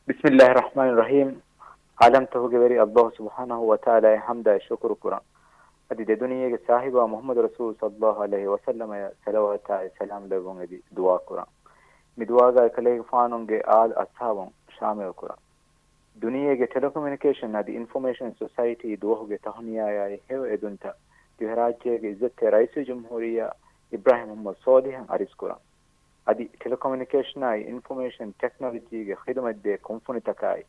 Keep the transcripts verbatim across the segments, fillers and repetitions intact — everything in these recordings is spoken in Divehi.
ބިސްމިއްލާހި ރަޙްމާނި ރަޙީމް. ޢާލަމްތަކުގެ ވެރި ﷲ ސުބްޙާނަހޫ ވަތަޢާލާއަށް ޙަމްދާއި ޝުކުރު ކުރަން. އަދި ދެދުނިޔޭގެ ސާހިބާ މުޙައްމަދު ރަސޫލު ޞައްލައްލާހު ޢަލައިހި ވަސައްލަމަޔަށް ޞަލަވާތާއި ސަލާމް ލެއްވުން އެދި ދުޢާ ކުރަން. މި ދުޢާގައި ކަލޭގެފާނުގެ އާލް އަޞްޙާބުން ޝާމިލް ކުރަން. ދުނިޔޭގެ ޓެލެކޮމިއުނިކޭޝަން އަދި އިންފޮމޭޝަން ސޮސައިޓީ ދުވަހުގެ ތަހުނިޔާއާއި ހެޔޮ އެދުންތައް ދިވެހިރާއްޖޭގެ ޢިއްޒަތްތެރި ރައީސުލްޖުމްހޫރިއްޔާ އިބްރާހިމް މުޙައްމަދު ޞާލިޙަށް އަރިސްކުރަން. އަދި ޓެލެކޮމިއުނިކޭޝަނާއި އިންފޮމޭޝަން ޓެކްނޮލޮޖީގެ ޚިދުމަތްދޭ ކުންފުނިތަކާއި،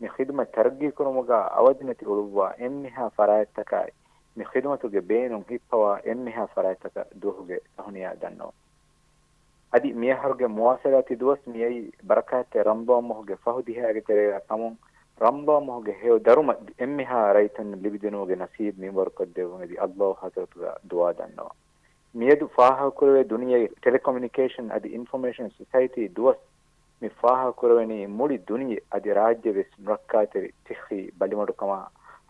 މި ޚިދުމަތް ތަރައްގީކުރުމުގަ އަވަދިނެތި އުޅުއްވާ އެންމެހާ ފަރާތްތަކާއި، މި ޚިދުމަތުގެ ބޭނުން ހިއްޕަވާ އެންމެހާ ފަރާތްތަކަށް ދުވަހުގެ ތަހުނިޔާ ދަންނަވަން. އަދި މިއަހަރުގެ މުވާޞަލާތީ ދުވަސް މިއައީ ބަރަކާތްތެރި ރަމަޟާން މަހުގެ ފަހު ދިހައިގެ ތެރެއަށް ކަމުން، ރަމަޟާން މަހުގެ ހެޔޮ ދަރުމަ އެންމެހާ ރައްޔިތުންނަށް ލިބިދިނުމުގެ ނަސީބު މިންވަރުކޮށްދެއްވުން އެދި ﷲ ޙަޟްރަތުގަ ދުޢާ ދަންނަވަން. މިއަދު ފާހަގަކުރެވޭ ދުނިޔޭގެ ޓެލެކޮމިއުނިކޭޝަން އަދި އިންފޮމޭޝަން ސޮސައިޓީ ދުވަސް މި ފާހަގަކުރެވެނީ މުޅި ދުނިޔެ އަދި ރާއްޖެ ވެސް ނުރައްކާތެރި ސިއްހީ ބަލިމަޑުކަމާ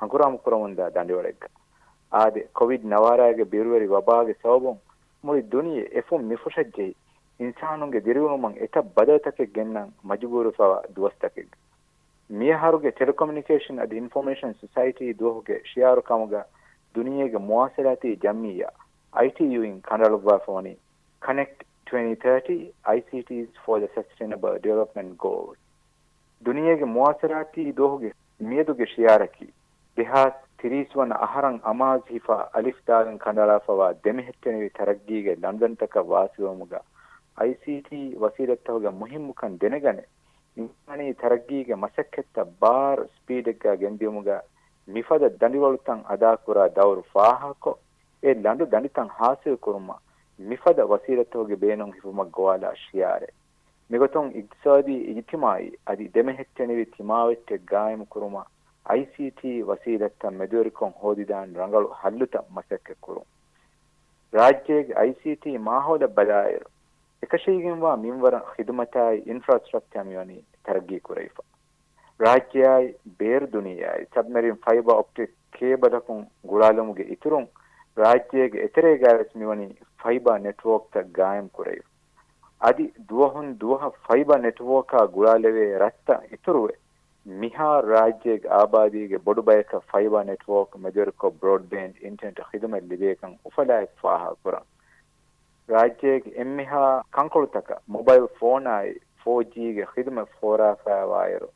ހަނގުރާމަ ކުރަމުންދާ ދަނޑިވަޅެއްގަ. އާދެ، ކޮވިޑް ނަވާރައިގެ ބިރުވެރި ވަބާގެ ސަބަބުން މުޅި ދުނިޔެ އެފުށް މިފުށަށްޖެހި، އިންސާނުންގެ ދިރިއުޅުމަށް އެތައް ބަދަލުތަކެއް ގެންނަން މަޖުބޫރުވެފައިވާ ދުވަސްތަކެއްގަ. މިއަހަރުގެ ޓެލެކޮމިއުނިކޭޝަން އަދި އިންފޮމޭޝަން ސޮސައިޓީ ދުވަހުގެ ޝިޢާރު ކަމުގަ ދުނިޔޭގެ މުވާޞަލާތީ ޖަމްޢިއްޔާ، އައިޓީޔޫ، އިން ކަނޑައަޅުއްވާފަ ވަނީ Connect twenty thirty, I C Ts for the Sustainable Development Goals. ދުނިޔޭގެ މުވާޞަލާތީ ދުވަހުގެ މިއަދުގެ ޝިޢާރަކީ، ދެހާސް ތިރީސް ވަނަ އަހަރަށް އަމާޒު ހިފާ އަލިފް ދާލިން ކަނޑައަޅާފައިވާ ދެމެހެއްޓެނިވި ތަރައްގީގެ ލަނޑުދަނޑިތަކަށް ވާސިލުވުމުގަ އައިސީޓީ ވަސީލަތްތަކުގެ މުހިއްމުކަން ދެނެގަނެ، އިންސާނީ ތަރައްގީގެ މަސައްކަތްތައް ބާރު ސްޕީޑެއްގަ ގެންދިޔުމުގަ މިފަދަ ދަނޑިވަޅުތައް އަދާކުރާ ދައުރު ފާހަގަކޮށް، އެ ލަނޑު ދަނޑިތައް ހާސިލް ކުރުމަށް މިފަދަ ވަސީލަތްތަކުގެ ބޭނުން ހިފުމަށް ގޮވާލާ ޝިޢާރެއް. މިގޮތުން އިގްތިސާދީ، އިޖްތިމާޢީ އަދި ދެމެހެއްޓެނިވި ތިމާވެއްޓެއް ގާއިމުކުރުމަށް އައިސީޓީ ވަސީލަތްތައް މެދުވެރިކޮށް ހޯދިދާނެ ރަނގަޅު ހައްލުތައް މަސައްކަތްކުރުން. ރާއްޖޭގެ އައިސީޓީ މާހައުލަށް ބަލާއިރު، އެކަށީގެންވާ މިންވަރަށް ޚިދުމަތާއި އިންފްރާސްޓްރަކްޗާ މިވަނީ ތަރައްގީ ކުރެވިފަ. ރާއްޖެއާއި ބޭރު ދުނިޔެއާއި ސަބްމެރިން ފައިބަ އޮޕްޓިކް ކޭބަލަކުން ގުޅާލުމުގެ އިތުރުން، ރާއްޖޭގެ އެތެރޭގައިވެސް މިވަނީ ފައިބަ ނެޓްވޯކްތައް ގާއިމް ކުރެވިފަ. އަދި ދުވަހުން ދުވަހަށް ފައިބަ ނެޓްވޯކާ ގުޅާލެވޭ ރަށްތައް އިތުރުވެ، މިހާރު ރާއްޖޭގެ އާބާދީގެ ބޮޑު ބަޔަކަށް ފައިބަ ނެޓްވޯކް މެދުވެރިކޮށް ބްރޯޑްބޭންޑް އިންޓަނެޓް ޚިދުމަތް ލިބޭކަން އުފަލާއެކު ފާހަގަކުރަން. ރާއްޖޭގެ އެންމެހާ ކަންކޮޅުތަކަށް މޮބައިލް ފޯނާއި ފޯ ޖީގެ ޚިދުމަތް ފޯރާފައިވާއިރު،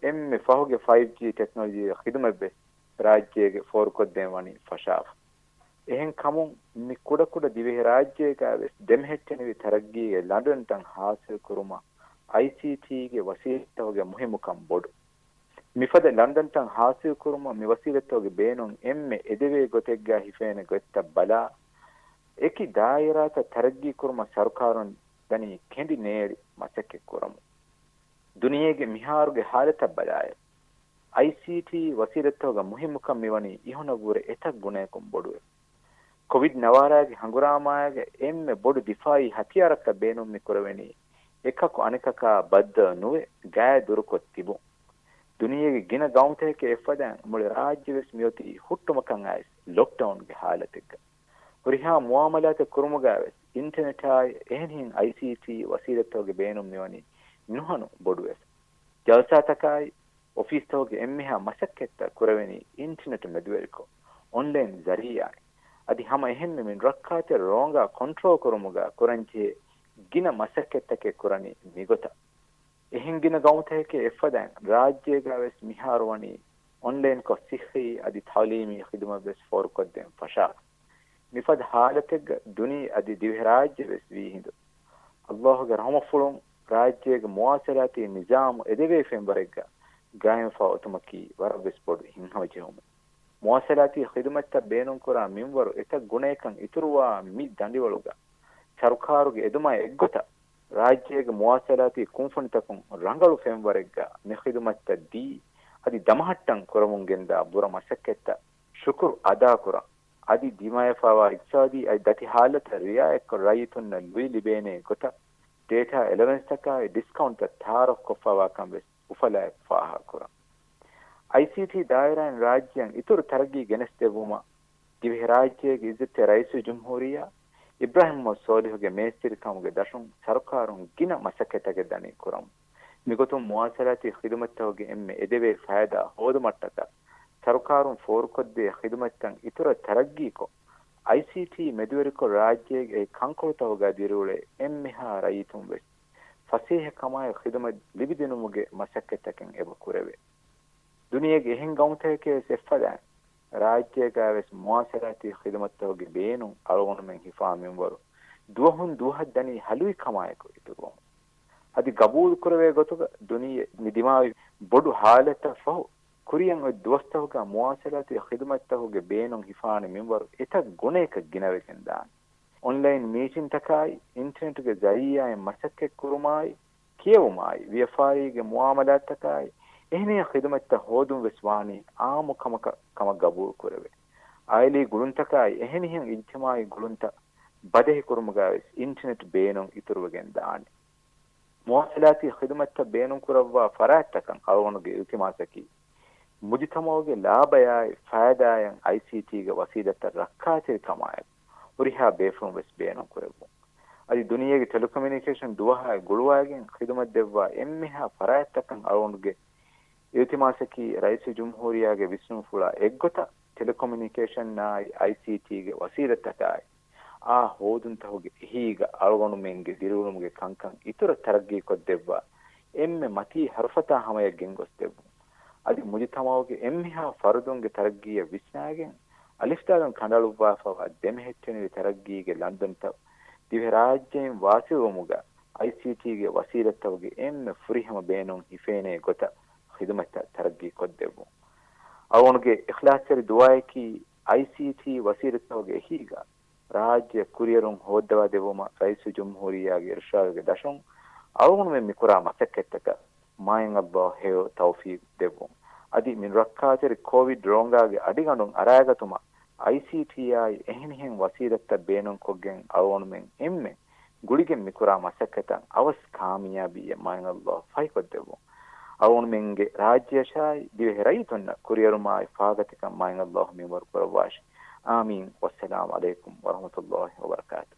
އެންމެ ފަހުގެ ފައިވް ޖީ ޓެކްނޮލޮޖީގެ ޚިދުމަތްވެސް ރާއްޖޭގެ ފޯރުކޮށްދޭން ވަނީ ފަށާފަ. އެހެން ކަމުން، މި ކުޑަކުޑަ ދިވެހިރާއްޖޭގައިވެސް ދެމެހެއްޓެނިވި ތަރައްގީގެ ލަނޑުދަނޑިތައް ހާސިލް ކުރުމަށް އައިސީޓީގެ ވަސީލަތްތަކުގެ މުހިއްމުކަން ބޮޑު. މިފަދަ ލަނޑުދަނޑިތައް ހާސިލް ކުރުމަށް މި ވަސީލަތްތަކުގެ ބޭނުން އެންމެ އެދެވޭ ގޮތެއްގަ ހިފޭނެ ގޮތްތައް ބަލާ، އެކި ދާއިރާތައް ތަރައްގީ ކުރުމަށް ސަރުކާރުން ދަނީ ކެނޑި ނޭޅި މަސައްކަތް ކުރަމުން. ދުނިޔޭގެ މިހާރުގެ ހާލަތަށް ބަލާއިރު، އައިސީޓީ ވަސީލަތްތަކުގެ މުހިއްމުކަން މިވަނީ އިހުނަށްވުރެ އެތައް ގުނަޔަކުން ބޮޑުވެފަ. ކޮވިޑް ނަވާރައިގެ ހަނގުރާމައިގަ އެންމެ ބޮޑު ދިފާއީ ހަތިޔާރަކަށް ބޭނުން މި ކުރެވެނީ، އެކަކު އަނެކަކާ ބައްދަލު ނުވެ، ގާތް ދުރުކޮށް ތިބުން. ދުނިޔޭގެ ގިނަ ގައުމުތަކެކޭ އެއްފަދައިން މުޅި ރާއްޖެވެސް މިއޮތީ ހުއްޓުމަކަށް އައިސް ލޮކްޑައުންގެ ހާލަތެއްގަ. ހުރިހާ މުއާމަލާތެއް ކުރުމުގައިވެސް އިންޓަނެޓާއި އެހެނިހެން އައިސީޓީ ވަސީލަތްތަކުގެ ބޭނުން މިވަނީ ނުހަނު ބޮޑުވެފަ. ޖަލްސާތަކާއި އޮފީސްތަކުގެ އެންމެހާ މަސައްކަތްތައް ކުރެވެނީ އިންޓަނެޓް މެދުވެރިކޮށް، އޮންލައިން ޒަރީއާއިން. އަދި ހަމަ އެހެންމެ މި ނުރައްކާތެރި ރޯނގާ ކޮންޓްރޯލް ކުރުމުގަ ކުރަންޖެހޭ ގިނަ މަސައްކަތްތަކެއް ކުރަނީ މިގޮތަށް. އެހެން ގިނަ ގައުމުތަކެކޭ އެއްފަދައިން ރާއްޖޭގަވެސް މިހާރު ވަނީ އޮންލައިންކޮށް ސިއްހީ އަދި ތައުލީމީ ޚިދުމަތްވެސް ފޯރުކޮށްދޭން ފަށާފަ. މިފަދަ ހާލަތެއްގަ ދުނިޔެ އަދި ދިވެހިރާއްޖެވެސް ވީހިނދު. ﷲގެ ރަޙުމަތްފުޅުން ރާއްޖޭގެ މުވާޞަލާތީ ނިޒާމު އެދެވޭ ފެންވަރެއްގަ ގާއިމްވެފަ އޮތުމަކީ ވަރަށްވެސް ބޮޑު ހިތްހަމަޖެހުމެއް. މުވާޞަލާތީ ޚިދުމަތްތައް ބޭނުންކުރާ މިންވަރު އެތައް ގުނަޔަކަށް އިތުރުވާ މި ދަނޑިވަޅުގަ، ސަރުކާރުގެ އެދުމާ އެއްގޮތަށް، ރާއްޖޭގެ މުވާޞަލާތީ ކުންފުނިތަކުން ރަނގަޅު ފެންވަރެއްގަ މި ޚިދުމަތްތައް ދީ، އަދި ދަމަހައްޓަން ކުރަމުން ގެންދާ ބުރަ މަސައްކަތްތައް ޝުކުރު އަދާކުރަން. އަދި ދިމާވެފައިވާ އިޤްތިޞާދީ އަދި ދަތި ހާލަތަށް ރިޢާޔަތްކޮށް، ރައްޔިތުންނަށް ލުއި ލިބޭނޭ ގޮތަށް، ޑޭޓާ އެލަވެންސްތަކާއި ޑިސްކައުންޓްތައް ތައާރަފްކޮށްފައިވާކަން ވެސް އުފަލާއެކު ފާހަގަކުރަން. އައިސީޓީ ދާއިރާއިން ރާއްޖެއަށް އިތުރު ތަރައްގީ ގެނެސްދެއްވުމަށް ދިވެހިރާއްޖޭގެ އިއްޒަތްތެރި ރައީސުލްޖުމްހޫރިއްޔާ އިބްރާހިމް މުޙައްމަދު ޞާލިޙުގެ މޭސްތިރިކަމުގެ ދަށުން ސަރުކާރުން ގިނަ މަސައްކަތްތަކެއް ދަނީ ކުރަމުން. މިގޮތުން މުވާސަލާތީ ޚިދުމަތްތަކުގެ އެންމެ އެދެވޭ ފައިދާ ހޯދުމަށްޓަކާ، ސަރުކާރުން ފޯރުކޮށްދޭ ޚިދުމަތްތައް އިތުރަށް ތަރައްގީކޮށް، އައިސީޓީ މެދުވެރިކޮށް ރާއްޖޭގެ އެ ކަންކޮޅުތަކުގަ ދިރިއުޅޭ އެންމެހާ ރައްޔިތުން ވެސް ފަސޭހަ ކަމާއެކު ޚިދުމަތް ލިބިދިނުމުގެ މަސައްކަތްތަކެއް އެބަ ކުރެވޭ. ދުނިޔޭގެ އެހެން ގައުމުތަކެކޭ ވެސް އެއްފަދައިން، ރާއްޖޭގަ ވެސް މުވާސަލާތީ ޚިދުމަތްތަކުގެ ބޭނުން އަޅުގަނޑުމެން ހިފާ މިންވަރު ދުވަހުން ދުވަހަށް ދަނީ ހަލުވި ކަމާއެކު އިތުރުވަމުން. އަދި ގަބޫލު ކުރެވޭ ގޮތުގަ ދުނިޔެ މި ދިމާވި ބޮޑު ހާލަތަށް ފަހު، ކުރިއަށް އޮތް ދުވަސްތަކުގަ މުވާސަލާތީ ޚިދުމަތްތަކުގެ ބޭނުން ހިފާނެ މިންވަރު އެތައް ގުނައަކަށް ގިނަވެގެން ދާނެ. އޮންލައިން މީޓިންތަކާއި، އިންޓަނެޓްގެ ޒަރީއާއިން މަސައްކަތްކުރުމާއި، ކިޔެވުމާއި، ވިޔަފާރީގެ މުއާމަލާތްތަކާއި، އެހެނިހެން ޚިދުމަތްތައް ހޯދުން ވެސް ވާނީ އާއްމު ކަމަކަށް ކަމަށް ގަބޫލު ކުރެވޭ. އާއިލީ ގުޅުންތަކާއި، އެހެނިހެން އިޖްތިމާއީ ގުޅުންތައް ބަދަހިކުރުމުގަ ވެސް އިންޓަނެޓް ބޭނުން އިތުރުވެގެން ދާނެ. މުވާސަލާތީ ޚިދުމަތްތައް ބޭނުންކުރައްވާ ފަރާތްތަކަށް އަޅުގަނޑުގެ އިލްތިމާސަކީ، މުޖުތަމަޢުގެ ލާބަޔާއި ފައިދާއަށް އައިސީޓީގެ ވަސީލަތްތައް ރައްކާތެރިކަމާއެކު، ހުރިހާ ބޭފުޅުން ވެސް ބޭނުންކުރެއްވުން. އަދި ދުނިޔޭގެ ޓެލެކޮމިއުނިކޭޝަން ދުވަހާއި ގުޅުވާގެން ޚިދުމަތް ދެއްވާ އެންމެހާ ފަރާތްތަކަށް އަޅުގަނޑުގެ އިލްތިމާސަކީ، ރައީސުލްޖުމްހޫރިއްޔާގެ ވިސްނުންފުޅާ އެއްގޮތަށް ޓެލެކޮމިއުނިކޭޝަނާއި އައިސީޓީގެ ވަސީލަތްތަކާއި، އާ ހޯދުންތަކުގެ އެހީގަ އަޅުގަނޑުމެންގެ ދިރިއުޅުމުގެ ކަންކަން އިތުރަށް ތަރައްގީކޮށްދެއްވާ އެންމެ މަތީ ހަރުފަތާ ހަމަޔަށް ގެންގޮސްދެއްވުން. އަދި މުޖުތަމަޢުގެ އެންމެހާ ފަރުދުންގެ ތަރައްގީއަށް ވިސްނާގެން، އަލިފްދާލުން ކަނޑައަޅުއްވާފައިވާ ދެމެހެއްޓެނިވި ތަރައްގީގެ ލަންދަނިތައް ދިވެހިރާއްޖެއިން ވާސިލުވުމުގަ އައިސީޓީގެ ވަސީލަތްތަކުގެ އެންމެ ފުރިހަމަ ބޭނުން ހިފޭނޭ ގޮތަށް ޚިދުމަތްތައް ތަރައްގީކޮށްދެއްވުން. އަޅުގަނޑުގެ އިޚްލާޞްތެރި ދުޢާއަކީ، އައިސީޓީ ވަސީލަތްތަކުގެ އެހީގަ ރާއްޖެއަށް ކުރިއެރުން ހޯއްދަވާ ދެއްވުމަށް ރައީސުލްޖުމްހޫރިއްޔާގެ އިރުޝާދުގެ ދަށުން އަޅުގަނޑުމެން މިކުރާ މަސައްކަތްތަކަށް މާތް ﷲ ހެޔޮ ތައުފީޤު ދެއްވުން. އަދި މި ރައްކާތެރި ކޯވިޑް ރޯނގާގެ އަޑިގަނޑުން އަރާގަތުމަށް އައިސީޓީއާއި އެހެނިހެން ވަސީލަތްތައް ބޭނުންކޮށްގެން އަޅުގަނޑުމެން އެންމެ ގުޅިގެން މިކުރާ މަސައްކަތަށް އަވަސް ކާމިޔާބީއެއް މާތް ﷲ ފަހިކޮށްދެއްވުން. އަޅުގަނޑުމެންގެ ރާއްޖެއަށާއި ދިވެހި ރައްޔިތުންނަށް ކުރިއެރުމާއި ފާގަތިކަން މާތް ﷲ މިންވަރު ކުރައްވާށި. އާމީން. ވައްސަލާމް ޢަލައިކުމް ވަރަޙްމަތުﷲ ވަބަރަކާތު.